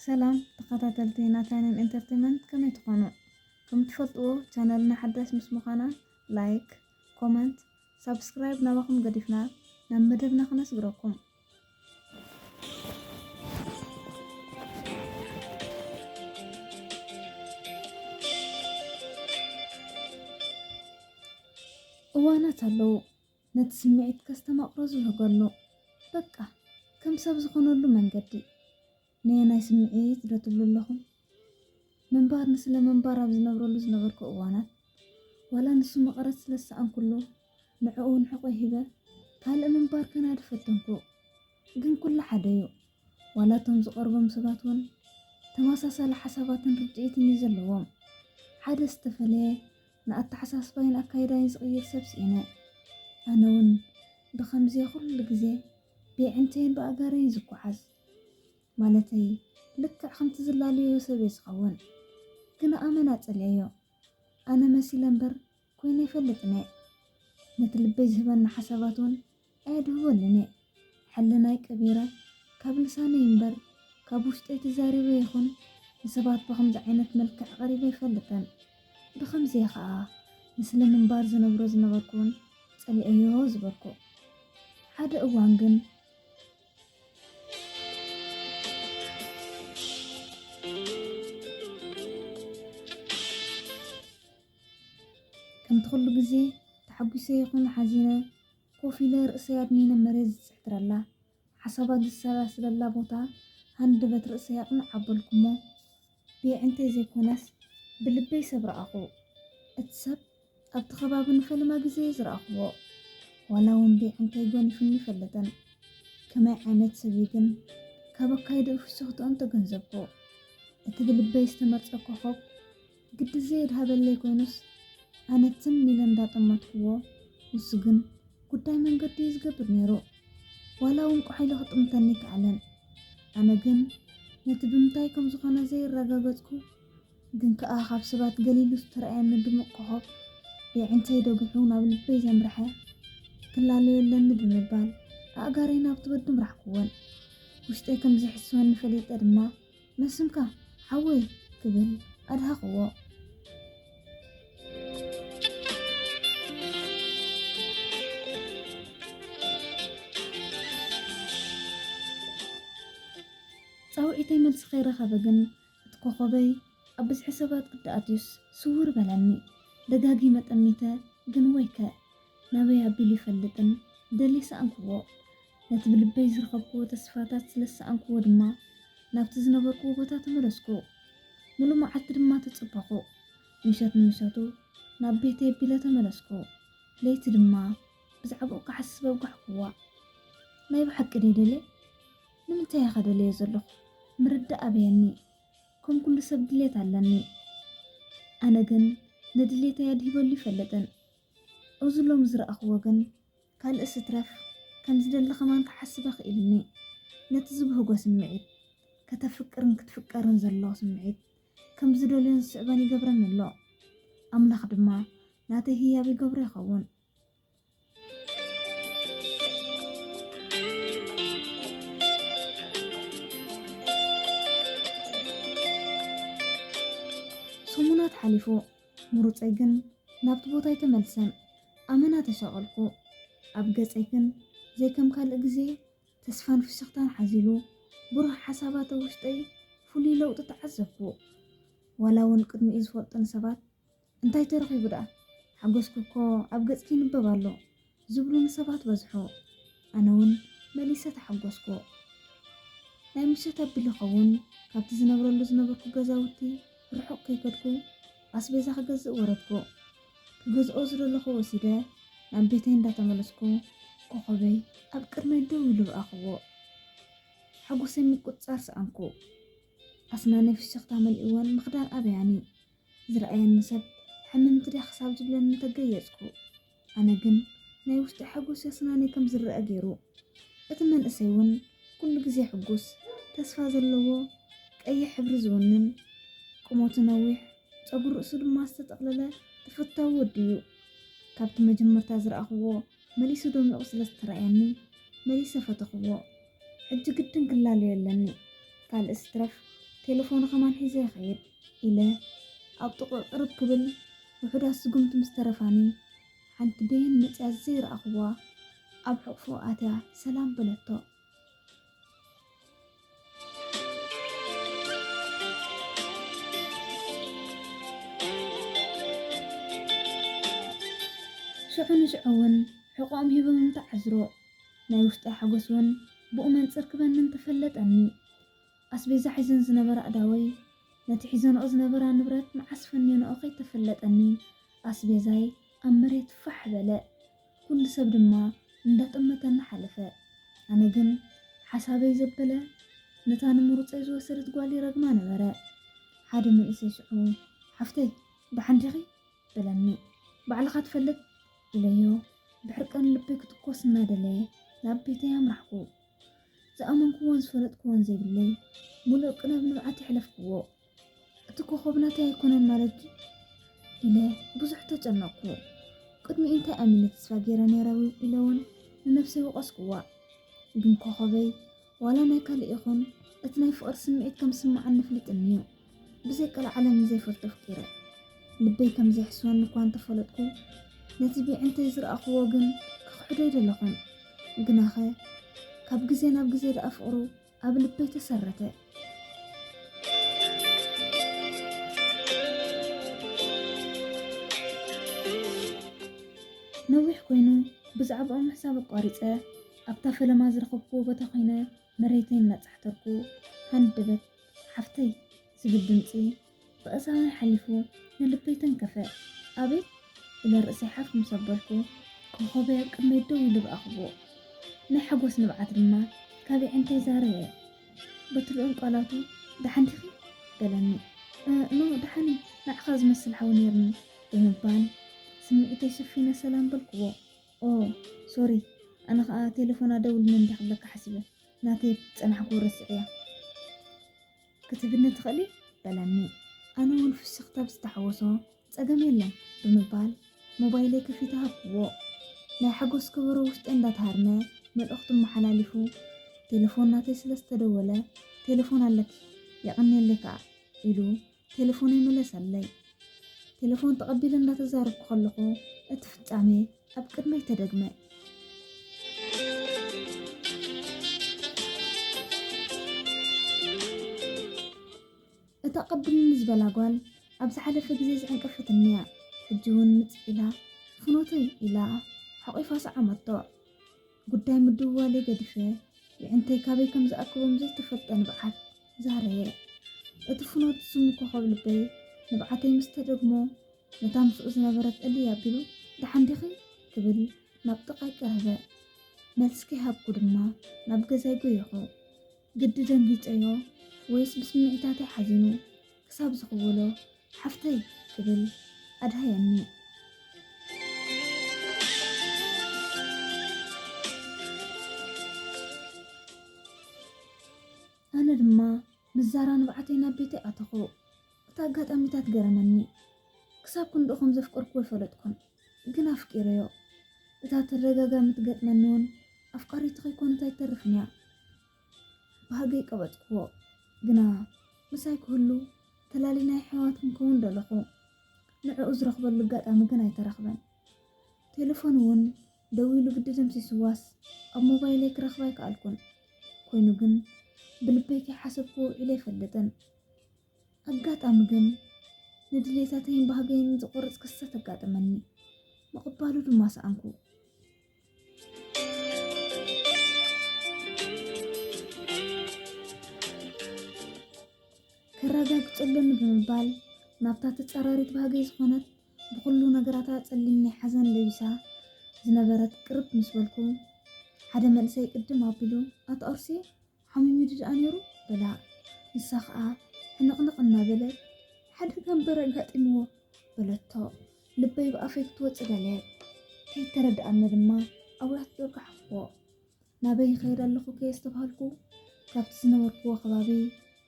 ሰላም ተኸታተልቲ ናታይነን ኢንተርቴንመንት፣ ከመይ ትኾኑ? ከም ትፈልጥዎ ቻነልና ሓዳሽ ምስ ምዃና ላይክ፣ ኮመንት፣ ሳብስክራይብ ናባኹም ገዲፍና ናብ መደብና ክነስግረኩም። እዋናት ኣለዉ ነቲ ስምዒት ከስተማቕሮ ዝብህገሉ፣ በቃ ከም ሰብ ዝኾነሉ መንገዲ። ነየናይ ስምዒት ዶ ትብሉ ኣለኹም? ምንባር ንስለ ምንባር ኣብ ዝነብረሉ ዝነበርኩ እዋናት፣ ዋላ ንሱ መቐረት ስለ ዝሰኣንኩሉ፣ ንዕኡ ንሕቆይ ሂበ ካልእ ምንባር ከናዲ ፈተንኩ። ግን ኩሉ ሓደ እዩ። ዋላ እቶም ዝቐርቦም ሰባት እውን ተመሳሳሊ ሓሳባትን ርድኢትን እዩ ዘለዎም። ሓደ ዝተፈለየ ንኣተሓሳስባይን ኣካይዳይን ዝቕይር ሰብ ስኢነ። ኣነ እውን ብኸምዚ ኩሉ ግዜ ብየዕንተይን ብኣጋረይን ዝጓዓዝ፣ ማለተይ ልክዕ ከምቲ ዝላለዮ ሰብ እየ ዝኸውን። ግን ኣመና ጸሊኤዮ። ኣነ መሲለ እምበር ኮይነ ኣይፈልጥን እየ። ነቲ ልበይ ዝህበኒ ሓሳባት እውን ኣየድህበሉን እየ። ሕልናይ ቀቢረ ካብ ልሳነይ እምበር ካብ ውሽጠይ ተዛሪበ ይኹን ንሰባት ብኸምዚ ዓይነት መልክዕ ቀሪበ ኣይፈልጥን። ብኸምዚ እየ ኸኣ ንስለ ምንባር ዝነብሮ ዝነበርኩ እውን ጸሊኤዮ ዝበልኩ። ሓደ እዋን ግን ከምቲ ኩሉ ግዜ ተሓጒሰ ይኹን ሓዚነ ኮፍ ኢለ ርእሰይ ኣድኒነ መሬት ዝጽሕትረላ፣ ሓሳባት ዝሰላስለላ ቦታ ሃንደበት ርእሰይ ኣቕንዕ ኣበልኩ እሞ፣ ብየዕንተይ ዘይኮነስ ብልበይ ሰብ ረኣኹ። እቲ ሰብ ኣብቲ ከባቢ ንፈለማ ግዜ እየ ዝረኣኽዎ። ዋላ እውን ብየዕንተይ ጎኒፉኒ ኣይፈልጥን። ከመይ ዓይነት ሰብ እዩ ግን ካብ ኣካይድኡ ፍሽኽትኡን ተገንዘብኩ። እቲ ብልበይ ዝተመርጸ ኮኾብ ግዲ ዘየድሃበለይ ኮይኑስ፣ ኣነ ትም ኢለ እንዳጠመትክዎ፣ ንሱ ግን ጉዳይ መንገዲ እዩ ዝገብር ነይሩ። ዋላ እውን ቁሕ ኢሉ ክጥምተኒ ኣይከኣለን። ኣነ ግን ነቲ ብምንታይ ከም ዝኾነ ዘየረጋገጽኩ፣ ግን ከኣ ካብ ሰባት ገሊሉ ዝተረኣየኒ ድሙቕ ኮኾብ ብየዕንተይ ደጒሑ ናብ ልበይ ዘምርሐ፣ ክላለዮ ኣለኒ ብምባል ኣእጋረይ ናብቲ ወዲ ምራሕክወን። ውሽጠይ ከም ዝሕስወኒ ፈሊጠ ድማ፣ "መን ስምካ ሓወይ?" ክብል ኣድሃኽዎ። ጻውዒተይ መልሲ ከይረኸበ ግን፣ እቲ ኮኾበይ ኣብ ብዝሒ ሰባት ቅዲ ኣትዩስ ስውር በለኒ። ደጋጊመ ጠሚተ፣ ግን ወይከ፣ ናበይ ኣቢሉ ይፈልጥን ደልየ ሰኣንክዎ። ነቲ ብልበይ ዝረኸብክዎ ተስፋታት ስለ ዝሰኣንክዎ ድማ፣ ናብቲ ዝነበርክዎ ቦታ ተመለስኩ። ምሉእ መዓልቲ ድማ ተጸበኹ። ምሸት ንምሸቱ ናብ ቤተይ ኣቢለ ተመለስኩ። ለይቲ ድማ ብዛዕባኡ ክሓስብ ኣውጋሕክዋ። ናይ ብሓቂ ድየ ደልየ? ንምንታይ እየ ከ ደልዮ ዘለኹ? ምርዳእ ኣበየኒ። ከም ኩሉ ሰብ ድሌት ኣለኒ። ኣነ ግን ንድሌተይ ኣድሂበሉ ይፈልጥን። እዚ ሎሚ ዝረኣኽዎ ግን ካልእስ ይትረፍ ከም ዝደሊ ከማን ክሓስብ ኣኽኢሉኒ። ነቲ ዝብህጎ ስምዒት፣ ከተፍቅርን ክትፍቀርን ዘሎ ስምዒት፣ ከም ዝደልዮን ዝስዕቦን ይገብረኒ ኣሎ። ኣምላኽ ድማ ናተይ ህያብ ይገብሮ ይኸውን። ሰሙናት ሓሊፉ፣ ምሩጸይ ግን ናብቲ ቦታ ኣይተመልሰን። ኣመና ተሻቐልኩ። ኣብ ገጸይ ግን ዘይከም ካልእ ግዜ ተስፋን ፍሽኽታን ሓዚሉ፣ ብሩህ ሓሳባት ኣብ ውሽጠይ ፍሉይ ለውጢ ተዓዘብኩ። ዋላ እውን ቅድሚኡ ዝፈልጡኒ ሰባት፣ "እንታይ ተረኺቡ ደኣ? ሓጎስኪ እኮ ኣብ ገጽኪ ይንበብ ኣሎ" ዝብሉኒ ሰባት በዝሑ። ኣነ እውን መሊሰ ተሓጎስኩ። ናይ ምሸት ኣቢሉ ይኸውን፣ ካብቲ ዝነብረሉ ዝነበርኩ ገዛውቲ ርሑቕ ከይከድኩ ኣስቤዛ ክገዝእ ወረድኩ። ክገዝኦ ዝደለኹ ወሲደ ናብ ቤተይ እንዳተመለስኩ፣ ኮኾበይ ኣብ ቅድመይ ደው ኢሉ ረኣኽዎ። ሓጎሰይ ምቁጽጻር ሰኣንኩ። ኣስናነይ ፍሽኽታ መሊእወን ምኽዳን ኣበያኒ። ዝረኣየኒ ሰብ ሕምምቲ ድያ ክሳብ ዝብለኒ ተገየጽኩ። ኣነ ግን ናይ ውሽጢ ሓጎስ ኣስናነይ ከም ዝረኣ ገይሩ። እቲ መንእሰይ እውን ኩሉ ግዜ ሕጉስ፣ ተስፋ ዘለዎ፣ ቀይሕ ሕብሪ ዝውንን፣ ቁመቱ ነዊሕ፣ ጸጉሪ ርእሱ ድማ ዝተጠቕለለ ተፈታዊ ወዲ እዩ። ካብቲ መጀመርታ ዝረኣኽዎ መሊሱ ደሚቑ ስለ ዝተራእየኒ፣ መሊሰ ፈተኽዎ። ሕጂ ግድን ክላለዮ ኣለኒ። ካልእስ ይትረፍ፣ ቴሌፎኑ ከማን ሒዘ ይኸይድ ኢለ ኣብ ጥቕኡ ቅርብ ክብል፣ ውሑዳት ስጉምቲ ምስ ተረፋኒ፣ ሓንቲ በየን መጽያ ዘይረኣኽዋ ኣብ ሕቕፎ ኣትያ ሰላም በለቶ። ሽዑ ንሽዑ እውን ሕቖኦም ሂቦም እንተዓዝሮ፣ ናይ ውሽጠይ ሓጎስ እውን ብኡ መንጽር ክበንን ተፈለጠኒ። ኣስቤዛ ሒዘን ዝነበራ ኣእዳወይ፣ ነቲ ሒዘንኦ ዝነበራ ንብረት መዓስ ፈንየንኦ ከይተፈለጠኒ፣ ኣስቤዛይ ኣብ መሬት ፋሕ በለ። ኩሉ ሰብ ድማ እንዳጠመተኒ ሓለፈ። ኣነ ግን ሓሳበይ ዘበለ፣ ነታ ንምሩጸይ ዝወሰደት ጓል ይረግማ ነበረ። ሓደ መንእሰይ ሽዑ፣ "ሓፍተይ፣ ደሓን ዲኺ?" በለኒ። "ባዕልኻ ትፈልጥ?" ኢለዮ፣ ብሕርቃን ልበይ ክትኮስ እናደለየ ናብ ቤተይ ኣምራሕኩ። ዝኣመንኩዎን ዝፈለጥኩዎን ዘይብለይ፣ ምሉእ ቅነ ብንብዓት የሕለፍኩዎ። "እቲ ኮኾብ ናተይ ኣይኮነን ማለት ድዩ?" ኢለ ብዙሕ ተጨነቕኩ። ቅድሚኡ እንታይ ኣሚነ ተስፋ ገይረ ነይረ ኢለ እውን ንነብሰይ ወቐስኩዋ። ግን ኮኾበይ ዋላ ናይ ካልእ ይኹን፣ እቲ ናይ ፍቕሪ ስምዒት ከም ዝስምዓኒ ኣፍሊጥኒ እዩ። ብዘይ ቀልዓለም ንዘይፈልጦ ኣፍቂረ። ልበይ ከም ዘይሕስወኒ እኳ እንተፈለጥኩ፣ ነቲ ብዕንተይ ዝረኣኽዎ ግን ክኽሕዶ ኣይደለኹን። ግናኸ ካብ ግዜ ናብ ግዜ ደኣ ፍቕሩ ኣብ ልበይ ተሰረተ። ነዊሕ ኮይኑ ብዛዕባኡ ምሕሳብ ኣቋሪጸ፣ ኣብታ ፈለማ ዝረኸብኩዎ ቦታ ኮይነ መሬተይ እናጻሕተርኩ፣ ሃንደበት፣ "ሓፍተይ" ዝብል ድምጺ ብኣእዛነይ ሓሊፉ ንልበይ ተንከፈ። "ኣቤት!" ኢለ ርእሰይ ሓፍ ምስ ኣበልኩ፣ ኮኾበይ ኣብ ቅድመይ ደው ኢሉ ረኣኽዎ። ናይ ሓጎስ ንብዓት ድማ ካብ ኣዒንተይ ዛረየ። በቲ ልኡም ቃላቱ፣ "ደሓን ዲኺ?" በለኒ። "እ፣ ኖ፣ ደሓን እየ፣ ንዓኻ ዝመስል ሓው ነይርኒ" ብምባል ስምዒተይ ሸፊነ ሰላም በልክዎ። "ኦ፣ ሶሪ፣ ኣነ ኸኣ ቴሌፎና ደውልና እንዲያ ክብለካ ሓሲበ፣ ናተይ ዝጸናሕኩ ረሲዐያ ክትብልኒ ትኽእሊ?" በለኒ። ኣነ እውን ፍሽኽታ ብዝተሓወሶ፣ "ጸገም የለን" ብምባል ሞባይለይ ከፊተ ሃብክዎ። ናይ ሓጎስ ከበሮ ውሽጠይ እንዳተሃርመ መልእኽቱ ኣመሓላሊፉ፣ "ቴሌፎን ናተይ ስለ ዝተደወለ፣ ቴሌፎን ኣለኪ፣ የቐንየለይ ከኣ" ኢሉ ቴሌፎነይ መለሰለይ። ቴሌፎን ተቐቢለ እንዳተዛረብኩ ከለኹ፣ እቲ ፍጻሜ ኣብ ቅድመይ ተደግመ። እታ ቀብልኒ ዝበላ ጓል ኣብ ዝሓለፈ ግዜ ዝዕንቀፈትኒ እያ። ሕጂ እውን ምጽእ ኢላ፣ "ፍኖተይ" ኢላ ሓቒፋ ሰዓመቶ። ጉዳይ ምድውዋለይ ገዲፈ፣ የዕንተይ ካበይ ከም ዝኣክቦም ዘይተፈልጠ ንብዓት ዛረየ። እቲ ፍኖት ዝስሙ ኮኾብ ልበይ ንብዓተይ ምስ ተደግሞ፣ ነታ ምስኡ ዝነበረት እልይ ኣቢሉ፣ "ደሓን ዲኺ?" ክብል ናብ ጥቓይ ቀረበ። መልሲ ከይሃብኩ ድማ ናብ ገዛይ ጎየኹ። ግዲ ደንጊጸዮ ወይስ ብስምዒታተይ ሓዚኑ ክሳብ ዝኽውሎ፣ "ሓፍተይ" ክብል ኣድሃየኒ። ኣነ ድማ ምስ ዛራ ንብዓተይ ናብ ቤተይ ኣተኹ። እቲ ኣጋጣሚታት ገረመኒ። ክሳብ ክንድኡ ከም ዘፍቀርኩዎ ኣይፈለጥኩን፣ ግን ኣፍቂረዮ። እታ ተደጋጋሚ ትገጥመኒ እውን ኣፍቃሪቱ ከይኮነት ኣይተርፍን እያ። ባህገይ ቀበጽክዎ፣ ግና ምሳይ ክህሉ ተላሊና ኣሕዋት ክንከውን ደለኹ። ንዕኡ ዝረኽበሉ ኣጋጣሚ ግን ኣይተረኽበን። ቴሌፎን እውን ደዊሉ ግዲ ደምሲስዋስ ኣብ ሞባይለይ ክረኽባ ኣይከኣልኩን። ኮይኑ ግን ብልበይ ከይሓሰብኩ ውዒለ ኣይፈልጥን። ኣጋጣሚ ግን ንድሌታተይን ባህገይን ዝቖርጽ ክስተት ኣጋጠመኒ። ምቕባሉ ድማ ሰኣንኩ። ከረጋግጸሉ ብምባል ናብታ ተጻራሪት ባህገይ ዝኾነት ብኹሉ ነገራታ ጸሊም ናይ ሓዘን ለቢሳ ዝነበረት ቅርብ ምስ በልኩ፣ ሓደ መንእሰይ ቅድም ኣቢሉ፣ "ኣቶ ኣርሴ፣ ሓሚሙ ድኣ ነይሩ?" በላ። ንሳ ኸኣ ሕንቕንቕ እናበለት፣ "ሓደጋ እምበር ኣጋጢምዎ" በለቶ። ልበይ ብኣፈይ ክትወጽእ ደለየት። ከይተረድኣኒ ድማ ኣውያት ዘርጋሕክዎ። ናበይ ይኸይድ ኣለኹ ከየስተብሃልኩ፣ ካብቲ ዝነበርክዎ ከባቢ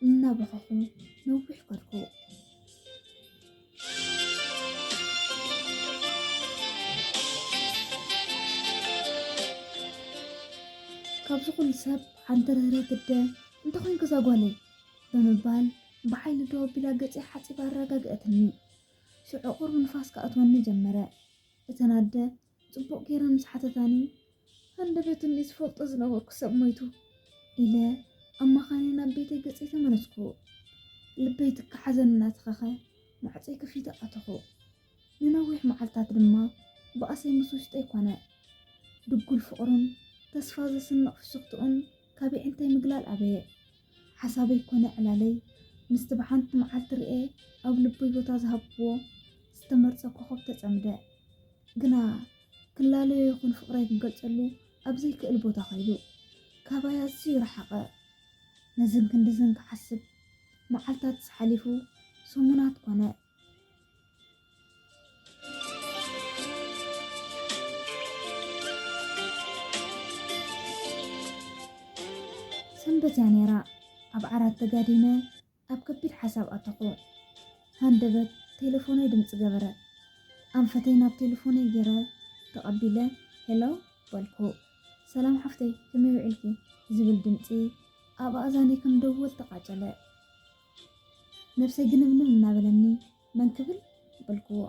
እናበኸኹ ነዊሕ ከድኩ። ካብዚ ኩሉ ሰብ ሓንቲ ርህርህቲ ኣደ፣ "እንታይ ኮይንኪ እዛ ጓለይ?" ብምባል ብሓይሊ ደው ኣቢላ ገጸይ ሓጺባ ኣረጋግኣትኒ። ሽዑ ቁሩብ ንፋስ ክኣትወኒ ጀመረ። እተን ኣደ ጽቡቕ ገይረን ምስ ሓተታኒ፣ "ሃንደበት እኒ ዝፈልጦ ዝነበርኩ ሰብ ሞይቱ" ኢለ ኣብ መኻኒ ናብ ቤተይ ገጸይ ተመለስኩ። ልበይ ትካ ሓዘን እናተኸኸ ማዕጾይ ከፊተ ኣተኹ። ንነዊሕ መዓልታት ድማ ባእሰይ ምስ ውሽጠይ ኮነ። ድጉል ፍቕሩን ተስፋ ዘስንቕ ፍሽኽትኡን ካብ የዒንተይ ምግላል ኣበየ። ሓሳበይ ኮነ ዕላለይ ምስቲ ብሓንቲ መዓልቲ ርኤ ኣብ ልበይ ቦታ ዝሃብክዎ ዝተመርጸ ኮኾብ ተጸምደ። ግና ክላለዮ ይኹን ፍቕረይ ክገልጸሉ ኣብ ዘይክእል ቦታ ከይዱ። ካባይ ኣዝዩ ረሓቐ። ነዝን ክንድዝን ክሓስብ መዓልታት ሓሊፉ ሰሙናት ኮነ። ሰንበት እያ ነይራ። ኣብ ዓራት ተጋዲመ ኣብ ከቢድ ሓሳብ ኣተኹ። ሃንደበት ቴሌፎነይ ድምፂ ገበረ። ኣንፈተይ ናብ ቴሌፎነይ ገይረ ተቐቢለ፣ "ሄሎ" በልኩ። "ሰላም ሓፍተይ፣ ከመይ ውዒልኪ?" ዝብል ድምፂ ኣብ ኣእዛነይ ከም ደወል ተቃጨለ። ነብሰይ ግንብንብ እናበለኒ፣ "መን ክብል?" በልክዎ።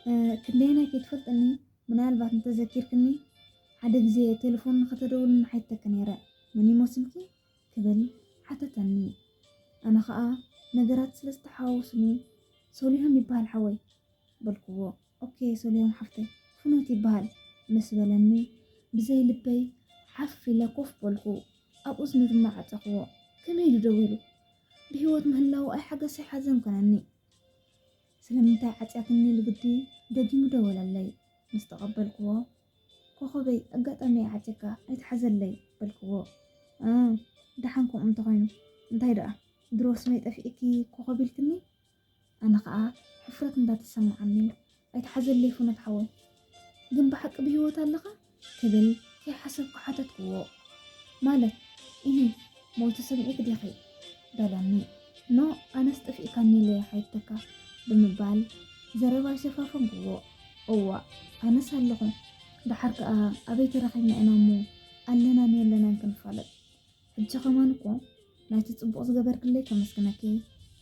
"እ፣ ክንደየናይ ከይትፈልጥኒ፣ ምናልባት እንተዘኪርክኒ፣ ሓደ ግዜ ቴሌፎን ከተደውልኒ ሓቲተኪ ነይረ። መን ይመስልኪ?" ክብል ሓተተኒ። ኣነ ኸኣ ነገራት ስለ ዝተሓዋወሱኒ፣ "ሶሊሆም ይበሃል ሓወይ" በልክዎ። "ኦኬ ሶሊሆም ሓፍተይ፣ ፍኖት ይበሃል" ምስ በለኒ፣ ብዘይ ልበይ ሓፍ ኢለ ኮፍ በልኩ። ኣብ እዝኑ ድማ ዓጸኽዎ። ከመይ ኢሉ ደዊሉ? ብህይወት ምህላዉ ኣይሓገሰ ኣይሓዘን ኮነኒ። ስለምንታይ ዓጽያትኒ ኢሉ ግዲ ደጊሙ ደወለለይ። ምስ ተቐበልክዎ፣ "ኮኾበይ፣ ኣጋጣሚ እየ ዓጽየካ፣ ኣይትሓዘለይ" በልክዎ። "እ፣ ደሓን ከምኡ እንተኾይኑ፣ እንታይ ደኣ፣ ድሮ ስመይ ጠፊእኪ ኮኾብ ኢልክኒ?" ኣነ ኸኣ ሕፍረት እንዳተሰማዓኒ፣ "ኣይትሓዘለይ ፍኖት ሓወይ፣ ግን ብሓቂ ብህይወት ኣለኻ?" ክብል ከይሓሰብኩ ሓተትክዎ። "ማለት? ኢሂ፣ ሞይቱ ሰሚዕኪ ዲኺ?" በለኒ። "ኖ፣ ኣነስ ጠፊእካኒ ኢለ እየ ሓቲተካ" ብምባል ዘረባይ ሸፋፈንክዎ። "እዋእ፣ ኣነስ ኣለኹ። ደሓር ከኣ ኣበይ ተራኺብና ኢና እሞ ኣለናን የለናን ክንፋለጥ?" ሕጂ ከማን እኮ ናይቲ ጽቡቕ ዝገበርክለይ ከመስግነኪ፣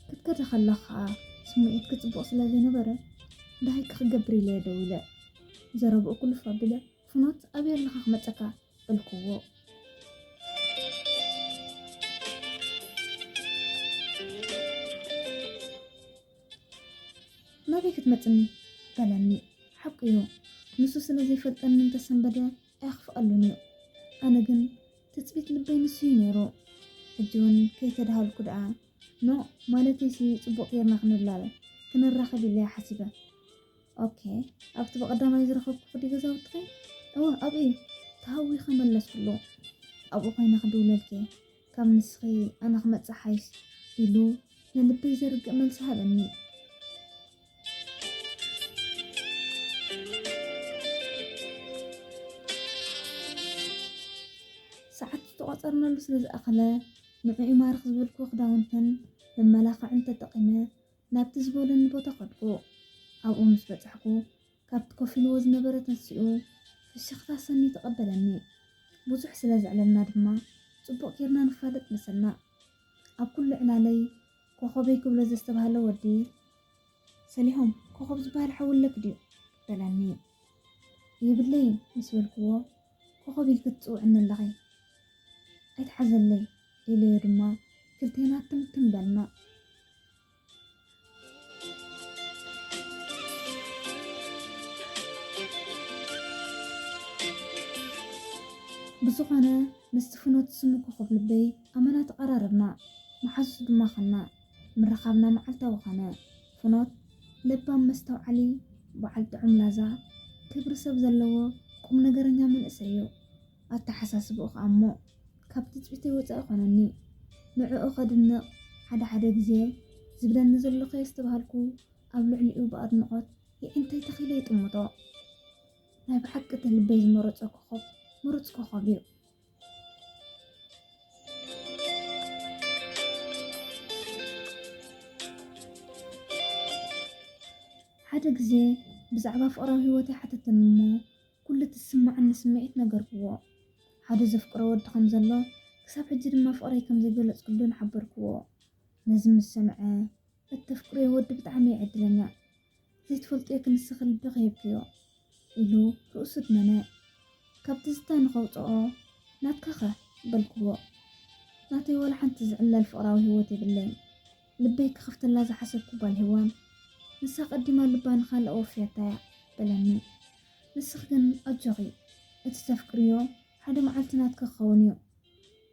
ክትከዲ ከለኺ ከኣ ስምዒትኪ ጽቡቕ ስለ ዘይነበረ፣ ደሃይኪ ክገብር ኢለ እየ ደዊለ። ዘረብኡ ክልፍ ኣቢለ፣ "ፍኖት፣ ኣበይ ኣለኻ ክመጸካ?" በልክዎ። "ናበይ ክትመጽኒ?" በለኒ። ሓቁ እዩ፣ ንሱ ስለ ዘይፈልጠኒ እንተሰንበደ ኣየኽፍኣሉን እዩ። ኣነ ግን ትጽቢት ልበይ ንሱ እዩ ነይሩ። ሕጂ እውን ከይተደሃልኩ ደኣ፣ "ኖ፣ ማለተይሲ ጽቡቕ ጌርና ክንላለ፣ ክንራኸብ" ኢለያ ሓሲበ። "ኦኬ፣ ኣብቲ ብቐዳማይ ዝረኸብኩኺ ድዩ ገዛውትኺ?" "እወ፣ ኣብኡ እዩ" ተሃዊኸ መለስኩሉ። "ኣብኡ ኮይነ ክድውለልኪ እየ፣ ካብ ንስኺ ኣነ ክመጽእ ሓይሽ" ኢሉ ንልበይ ዘርግእ መልሲ ሃበኒ። ሰዓት ዝተቖጸርናሉ ስለ ዝኣኸለ፣ ንዕኡ ይማርኽ ዝበልክዎ ክዳውንትን መመላኽዕን ተጠቒመ ናብቲ ዝበለኒ ቦታ ከድኩ። ኣብኡ ምስ በጻሕኩ፣ ካብቲ ኮፍ ኢልዎ ዝነበረ ተንሲኡ ፍሽኽታ ሰንዩ ተቐበለኒ። ብዙሕ ስለ ዘዕለልና ድማ፣ ጽቡቕ ጌርና ንፋለጥ መሰልና። ኣብ ኩሉ ዕላለይ ኮኾበይ ክብሎ ዘስተብሃለ ወዲ፣ "ሰሊሆም፣ ኮኾብ ዝበሃል ሓው ኣለኪ ድዩ?" በለኒ። "የብለይን" ምስ በልክዎ፣ "ኮኾብ ኢልኪ ትጽውዕኒ ኣለኺ፣ ኣይትሓዘለይ" ኢለዮ ድማ፣ ክልቴና ትምትም በልና። ብዝኾነ፣ ምስቲ ፍኖት ስሙ ኮኾብ ልበይ ኣመና ተቐራረብና፣ መሓዙት ድማ ኾንና። ምርኻብና መዓልታዊ ኾነ። ፍኖት ለባም፣ መስተውዓሊ፣ በዓል ጥዑም ላዛ፣ ክብሪ ሰብ ዘለዎ ቁም ነገረኛ መንእሰይ እዩ። ኣተሓሳስብኡ ኸኣ እሞ ካብ ትጽቢተይ ወጻኢ ኾነኒ። ንዕኡ ኸድንቕ፣ ሓደ ሓደ ግዜ ዝብለኒ ዘሎ ከየስተብሃልኩ ኣብ ልዕሊኡ ብኣድንቖት የዒንተይ ተኺለ ይጥምቶ። ናይ ብሓቂ እቲ ልበይ ዝመረጾ ኮኾብ ምሩጽ ኮኾብ እዩ። ሓደ ግዜ ብዛዕባ ፍቕራዊ ህይወተይ ሓተተኒ እሞ፣ ኩሉ እቲ ዝስምዓኒ ስምዒት ነገርክዎ። ሓደ ዘፍቅሮ ወዲ ከም ዘሎ፣ ክሳብ ሕጂ ድማ ፍቕረይ ከም ዘይገለጽኩሉን ሓበርክዎ። ነዚ ምስ ሰምዐ፣ "እተፍቅርዮ ወዲ ብጣዕሚ እዩ ዕድለኛ። ዘይትፈልጥዮ ክንስኺ ልብኺ ሂብክዮ" ኢሉ ርእሱ ድነነ። ካብ ትዝታ ንኸውፅኦ፣ "ናትካኸ?" በልክዎ። "ናተይ ዋላ ሓንቲ ዝዕለል ፍቕራዊ ህይወት የብለይን። ልበይ ክኸፍተላ ዝሓሰብኩ ጓል ሄዋን፣ ንሳ ቀዲማ ልባ ንኻልእ ወፍያታ እያ" በለኒ። "ንስኺ ግን ኣጆኺ፣ እቲ ተፍቅርዮ ሓደ መዓልቲ ናትኪ ክኸውን እዩ።"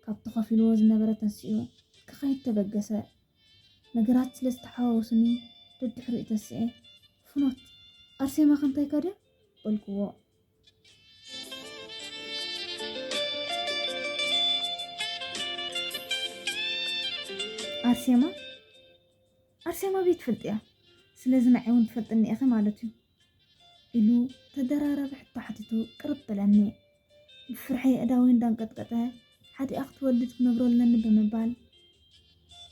ካብ ተኸፊልዎ ዝነበረ ተንሲኡ ክኸይድ ተበገሰ። ነገራት ስለ ዝተሓዋወሱኒ ደድሕሪኡ ተሲኤ፣ "ፍኖት፣ ኣርሴማ ከ እንታይ ከ ድያ?" በልክዎ። "ኣርሴማ? ኣርሴማ ኣበይ ትፈልጥያ? ስለዚ ንዓይ እውን ትፈልጥኒ ኢኺ ማለት እዩ?" ኢሉ ተደራራቢ ሕቶ ሓቲቱ ቅርብ በለኒ። ብፍርሒ ኣእዳወይ እንዳንቀጥቀጠ፣ "ሓዲኣ ክትወልድ ክነብሮ ኣለኒ" ብምባል፣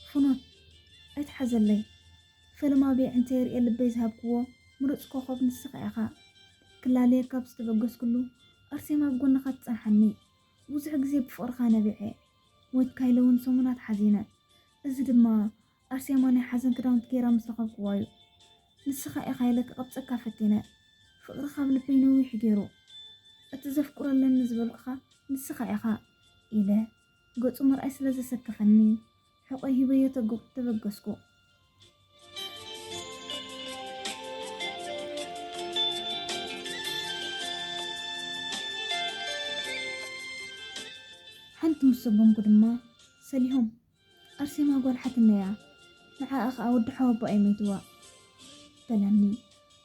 "ፍኖት፣ ኣይትሓዘለይ። ፈለማ ብየዕንተይ ርእየ ልበይ ዝሃብክዎ ምሩፅ ኮኸብ ንስኻ ኢኻ። ክላለየካ ኣብ ዝተበገስኩሉ ኣርሴማ ኣብ ጎንኻ ትጸንሓኒ። ብዙሕ ግዜ ብፍቕርኻ ነቢዐ። ሞይትካ ኢለ እውን ሰሙናት ሓዚነ። እዚ ድማ ኣርሴማ ናይ ሓዘን ክዳውንቲ ገይራ ምስ ረኸብክዋ እዩ። ንስኻ ኢኻ ኢለ ክቐብጸካ ፈቲነ። ፍቕርኻ ኣብ ልበይ ነዊሕ ገይሩ። እቲ ዘፍቅሮ ኣለኒ ዝበልኩኻ ንስኻ ኢኻ" ኢለ፣ ገጹ ምርኣይ ስለ ዘሰከፈኒ፣ ሕቖይ ሂበዮ ተጎ-፣ ተበገስኩ። ሓንቲ ምስ ሰጎምኩ ድማ፣ "ሰሊሆም፣ ኣርሴማ ጓል ሓትነይ እያ፣ ንዓኣ ኸኣ ወዲ ሓወቦኣ እዩ ሞይትዋ" በለኒ።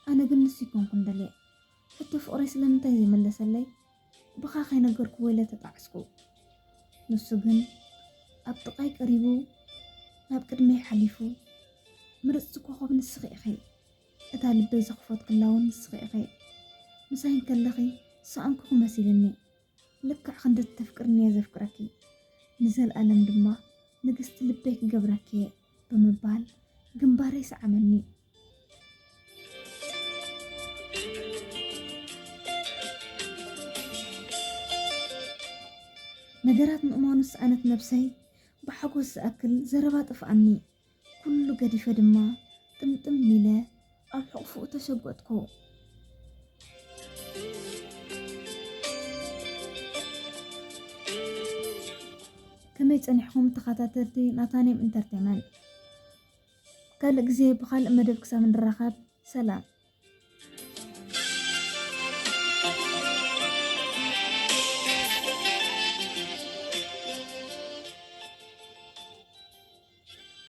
ኣነ ግን ንሱ ኣይኮንኩን ደልየ። ሕቶ ፍቕረይ ስለምንታይ ዘይመለሰለይ ብኻ ከይነገርክዎ ኢለ ተጣዕስኩ። ንሱ ግን ኣብ ጥቓይ ቀሪቡ ናብ ቅድመይ ሓሊፉ፣ "ምርጽቲ ኮኸብ ንስኺ ኢኺ። እታ ልበይ ዘኽፈትክላ እውን ንስኺ ኢኺ። ምሳይ እንከለኺ ዝሰኣንኩኺ መሲልኒ። ልክዕ ክንዲ እተፍቅርኒ እየ ዘፍቅረኪ። ንዘለኣለም ድማ ንግስቲ ልበይ ክገብረኪ እየ" ብምባል ግንባረይ ሰዓመኒ። ነገራት ምእማኑ ዝሰኣነት ነብሰይ ብሓጎስ ዝኣክል ዘረባ ጠፍኣኒ። ኩሉ ገዲፈ ድማ ጥምጥም ኢለ ኣብ ሕቑፍኡ ተሸጎጥኩ። ከመይ ጸኒሕኩም ተኸታተልቲ ናታንየም ኢንተርቴይመንት? ካልእ ግዜ ብኻልእ መደብ ክሳብ ንራኸብ፣ ሰላም።